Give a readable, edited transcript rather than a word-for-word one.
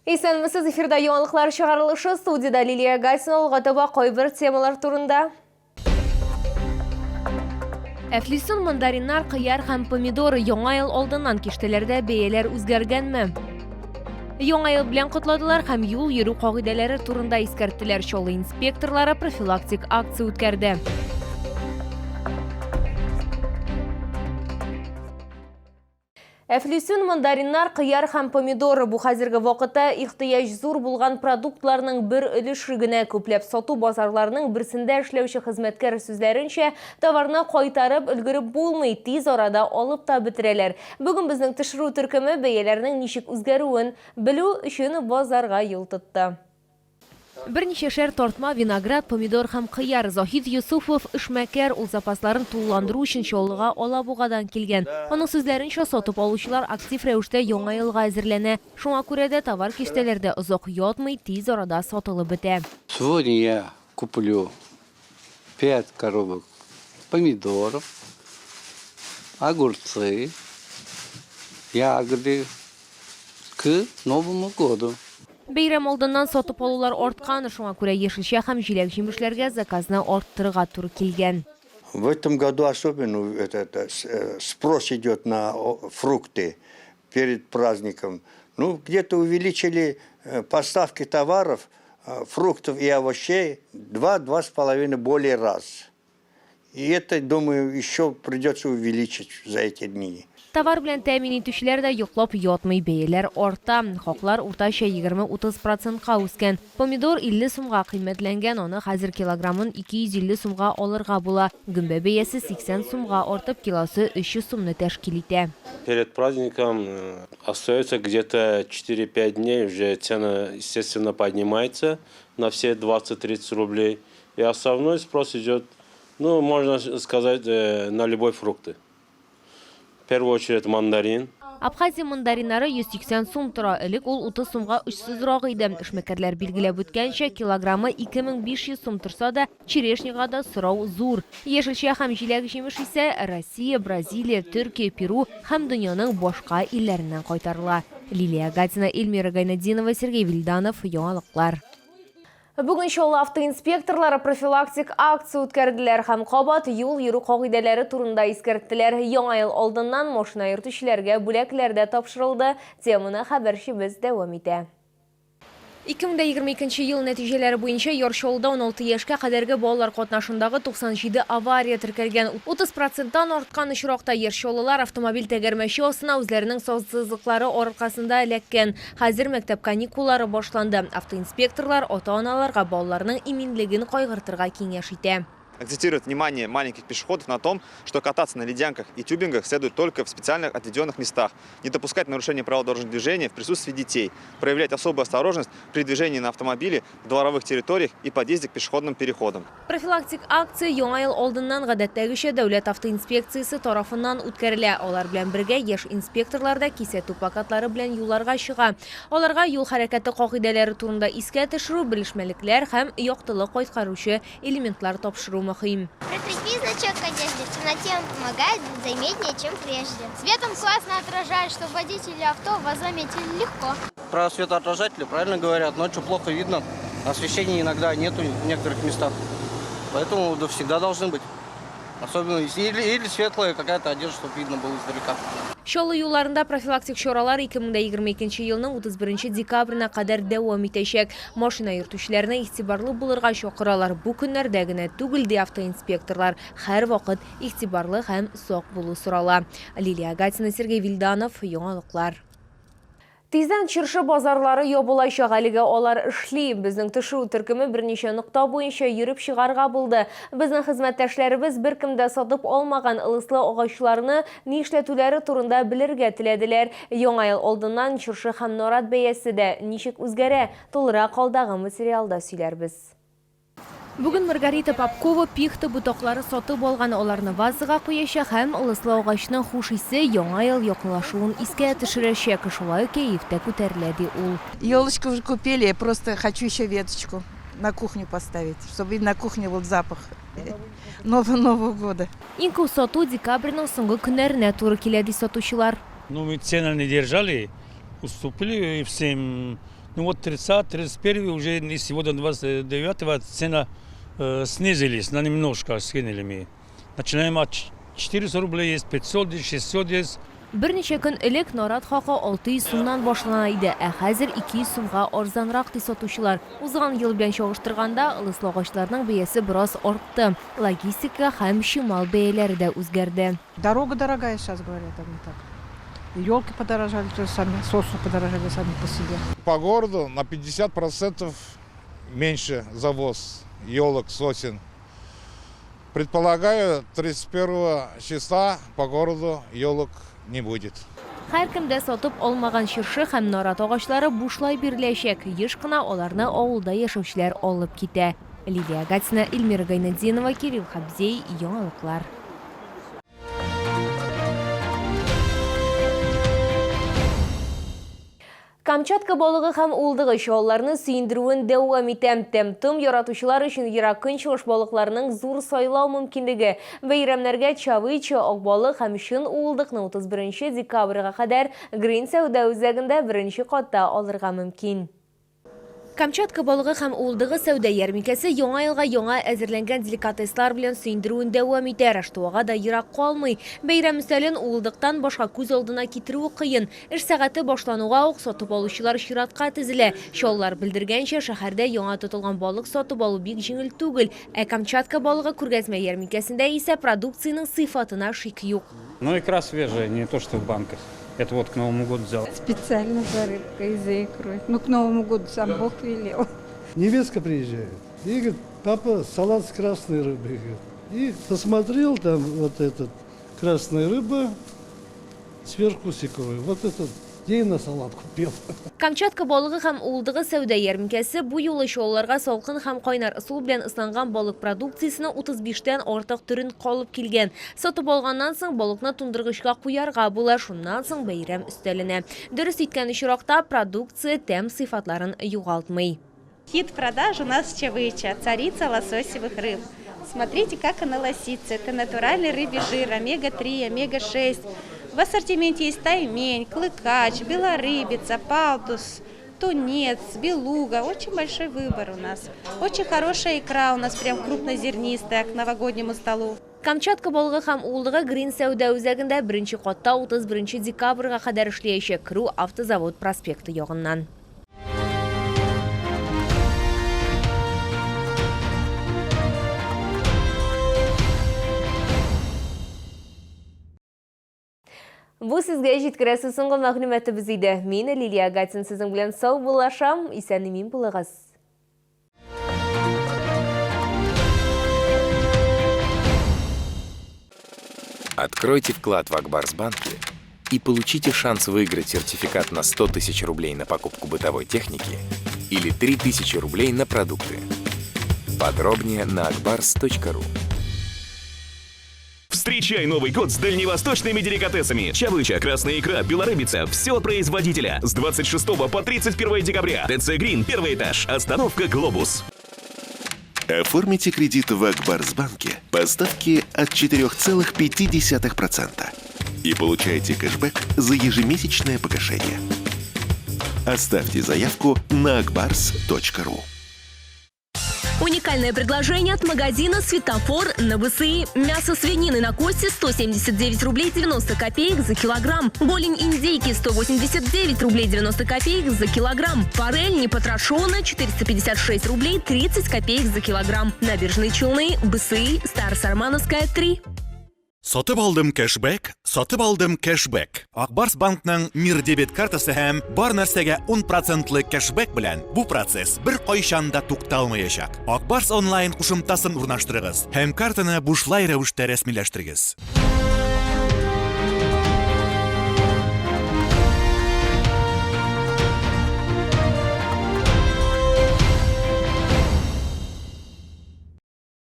Исәнмесез, эфирда яңалыклар чыгарылышы, студиядә Лилия Гайсина, алга таба кайбер темалар турында. Әфлисун, мандариннар, кыяр һәм помидор яңа ел алдыннан киштәләрдә бәяләр үзгәргәнме? Яңа ел белән котладылар һәм юл йөрү кагыйдәләре турында искәрттеләр. Чаллы инспекторлары профилактик акция үткәрде. Әфлисун, мандариннар, кыяр һәм помидор бу хәзерге вакытта ихтыяҗ зур булган продуктларның бер өлеше генә. Күпләп сату базарларының берсендә эшләүче хезмәткәр сүзләренчә, товарны кайтарып өлгереп булмый, тиз арада алып та бетерәләр. Бүген безнең төшерү төркеме бәяләрнең ничек үзгәрүен белү өчен базарга юл тотты. Берничәшәр тартма виноград, помидор һәм кыяр. Заһид Йосыфов, эшмәкәр, ул запасларын тулыландыру өчен Чаллыга Алабугадан килгән. Аның сүзләренчә, сатып алучылар актив рәвештә Яңа елга әзерләнә. Шуңа күрә дә товар киштәләрдә озак ятмый, тиз арада сатылып бетә. Сегодня я куплю пять коробок помидоров, огурцы, ягоды к Новому году. Бәйрәм алдыннан сатып алулар арткан, шуңа күрә яшелчә һәм җиләк-җимешләргә заказны арттырырга туры килгән. В этом году особенно этот спрос идет на фрукты перед праздником. Ну, где-то увеличили поставки товаров, фруктов и овощей 2-2,5 более раз. И это, думаю, еще придется увеличить за эти дни. Товар белән тәэмин итүчеләр дә йоклап ятмый, бәяләр арта. Хаклар уртача 20-30 процентка үскән. Помидор 50 сумга кыйммәтләнгән, аны хәзер килограммын 250 сумга алырга була. Гөмбә бәясе 80 сумга артып, килосы 300 сумны тәшкил итә. Перед праздником остается где-то 4-5 дней, уже цена, естественно, поднимается на все 20-30 рублей. И основной спрос идет, ну, можно сказать, на любой фрукты. В первую очередь мандарин. Абхазия мандариннары 180 сум тора, элек ул 30 сумга очсызрак иде. Эшмәкәрләр билгеләп үткәнчә, килограммы 2500 сум торса да, черешняга да сорау зур. Яшелчә һәм җиләк-җимеш исә Россия, Бразилия, Төркия, Перу һәм дөньяның башка илләреннән кайтарыла. Лилия Гатина, Эльмира Гайнетдинова, Сергей Вильданов, Яңалыклар. Бүген Чаллы автоинспекторлары профилактик акция үткәрделәр һәм кабат юл йөрү кагыйдәләре турында искәрттеләр. Яңа ел алдыннан машина йөртүчеләргә бүләкләр дә тапшырылды. Теманы хәбәрчебез дәвам итә. 2022 ел нәтиҗәләре буенча Яр Чаллыда 16 яшькә кадәрге балалар катнашындагы 97 авария теркәлгән. 30 проценттан арткан очракта яр чаллылар автомобиль тәгәрмәче астына үзләренең саксызлыклары аркасында эләккән. Хәзер мәктәп каникуллары башланды. Автоинспекторлар ата-аналарга балаларның иминлеген кайгыртырга киңәш итә. Акцентирует внимание маленьких пешеходов на том, что кататься на ледянках и тюбингах следует только в специально отведенных местах, не допускать нарушения правил дорожного движения в присутствии детей, проявлять особую осторожность при движении на автомобиле в дворовых территориях и подъезде к пешеходным переходам. Профилактик акция Яңа ел алдыннан гадәттәгечә Дәүләт автоинспекциясе тарафыннан үткәрелә. Алар белән бергә яшь инспекторлар да кисәтү плакатлары белән юлларга чыга. Аларга юл хәрәкәте кагыйдәләре турында искә төшерү, белешмәлекләр һәм яктылык кайткаручы элементлар тапшыру мөһим. Прикрепи значок к одежде, в темноте он помогает быть заметнее, чем прежде. Светом классно отражает, чтоб водители авто вас заметили легко. Про светоотражатели правильно говорят, ночью плохо видно, освещения иногда нету в некоторых местах. Поэтому да, всегда должны быть. Особенно если или светлая какая-то одежда, чтобы видно было издалека. Чаллы юлларында профилактик чаралар 2022 елның 31 декабренә кадәр дәвам итәчәк. Машина йөртүчеләрне игътибарлы булырга чакыралар. Бу көннәрдә генә түгел, ди автоинспекторлар. Һәрвакыт игътибарлы һәм сак булу сорала. Лилия Гатина, Сергей Вильданов, Яңалыклар. Тиздән чыршы базарлары ябылачак, әлегә алар эшли. Безнең төшерү төркеме берничә нокта буенча йөреп чыгарга булды. Безнең хезмәттәшләребез беркем дә сатып алмаган ылыслы агачларны нишләтүләре турында белергә теләделәр. Яңа ел алдыннан чыршы һәм нарат бәясе дә ничек үзгәрә, тулырак алдагы материалда сөйләрбез. Бүген Маргарита Попкова пихта ботаклары сатып алган, аларны вазага куячак һәм ылыслы агачның хуш исе Яңа ел якынлашуын искә төшерәчәк, шулай ук кәеф тә күтәрелә, ди ул. Елочку уже купили, я просто хочу еще веточку на кухню поставить, чтобы и на кухне был запах Нового года. Иң күп сату декабрьнең соңгы көннәренә туры килә, ди сатучылар. Ну, мы цены не держали, уступили всем. Ну вот 30, 31 уже и сегодня 29 цена снизились, на немножко скинули мы. Начинаем от 400 рублей есть, 500 есть, 600 есть. Берничә көн элек нарат хакы 600 сумнан башлана иде, ә хәзер 200 сумга арзанрак, ди сатучылар. Узган ел белән чагыштырганда, ылыслы агачларның бәясе бераз артты. Логистика һәм чимал бәяләре дә үзгәрде. Дорога дорогая сейчас, говорят они так. Елки подорожали, то есть сами, сосны подорожали сами по себе. По городу на 50% меньше завоз елок, сосен. Предполагаю, 31 числа по городу елок не будет. Һәркем дә сатып алмаган чыршы һәм нарат агачлары бушлай биреләчәк. Еш кына аларны авылда яшәүчеләр алып китә. Лилия Гатина, Эльмира Гайнетдинова, Кирилл Хабзей, Яңалыклар. Камчатка балыгы һәм уылдыгы чалларны сөендерүен дәвам итә. Тәм-том яратучылар өчен Ерак Көнчыгыш балыкларының зур сайлау мөмкинлеге. Бәйрәмнәргә чавыча, ак балык һәм чын уылдыкны 31 декабрьгә кадәр Грин сәүдә үзәгендә беренче катта алырга мөмкин. Камчатка балыгы һәм уылдыгы сәүдә ярминкәсе Яңа елга яңа әзерләнгән деликатеслар белән сөендерүен дәвам итә. Раштуага да ерак калмый. Бәйрәм өстәлен уылдыктан башка күз алдына китерүе кыен. Эш сәгате башлануга ук сатып алучылар чиратка тезелә. Чаллар белдергәнчә, шәһәрдә яңа тотылган балык сатып алу бик җиңел түгел. Ә Камчатка балыгы күргәзмә ярминкәсендә исә продукциянең сыйфатына шик юк. Ну, икра свежая, не то, что в банках. Это вот к Новому году взял. Специально за рыбкой, за икрой. Ну, к Новому году сам Бог велел. Невестка приезжает и говорит, папа, салат с красной рыбой. Говорит. И посмотрел там вот этот, красная рыба, сверху с икрой. Вот этот день на салат купил. Камчатка балыгы һәм уылдыгы сәүдә ярминкәсе бу юлы чаллыларга салкын һәм кайнар ысул белән ысланган балык продукциясенең 35 тән артык төрен калып килгән. Сатып алганнан соң балыкны туңдыргычка куярга була, шуннан соң бәйрәм өстәленә. Дөрес иткән очракта продукция тәм сыйфатларын югалтмый. Хит продаж у нас чавыча, царица лососевых рыб. Смотрите, как она лосится. Это натуральный рыбий жир, омега-3, омега-6. В ассортименте есть таймень, клыкач, белорыбица, палтус, тунец, белуга. Очень большой выбор у нас. Очень хорошая икра у нас, прям крупнозернистая, к новогоднему столу. Камчатка балыгы һәм уылдыгы Грин сәүдә үзәгендә беренче катта 31 декабрьгә кадәр эшләячәк. Керү Автозавод проспекты ягыннан. Бу сезгә җиткерәсе соңгы мәгълүматыбыз иде. Мин Лилия Гатин сезнең белән сау булашам. Исән-имин булыгыз. Откройте вклад в Акбарсбанке и получите шанс выиграть сертификат на 100 тысяч рублей на покупку бытовой техники или 3000 рублей на продукты. Подробнее на akbars.ru. Встречай Новый год с дальневосточными деликатесами. Чавыча, красная икра, белорыбица. Все от производителя. С 26 по 31 декабря. ТЦ Грин, первый этаж. Остановка «Глобус». Оформите кредит в Акбарсбанке по ставке от 4,5% и получайте кэшбэк за ежемесячное погашение. Оставьте заявку на akbars.ru. Уникальное предложение от магазина «Светофор» на БСИ. Мясо свинины на кости 179 рублей 90 копеек за килограмм. Голень индейки 189 рублей 90 копеек за килограмм. Форель непотрошенная 456 рублей 30 копеек за килограмм. Набережные Челны, БСИ, Старосармановская, 3. Сатып алдым кэшбэк, сатып алдым кэшбэк. Ак Барс банкның Мир дебет картасы һәм бар нәрсәгә 10 процентлы кэшбэк белән бу процесс бер кайчан да тукталмаячак. Ак Барс онлайн кушымтасын урнаштырыгыз һәм картаны бушлай рәвештә рәсмиләштерегез.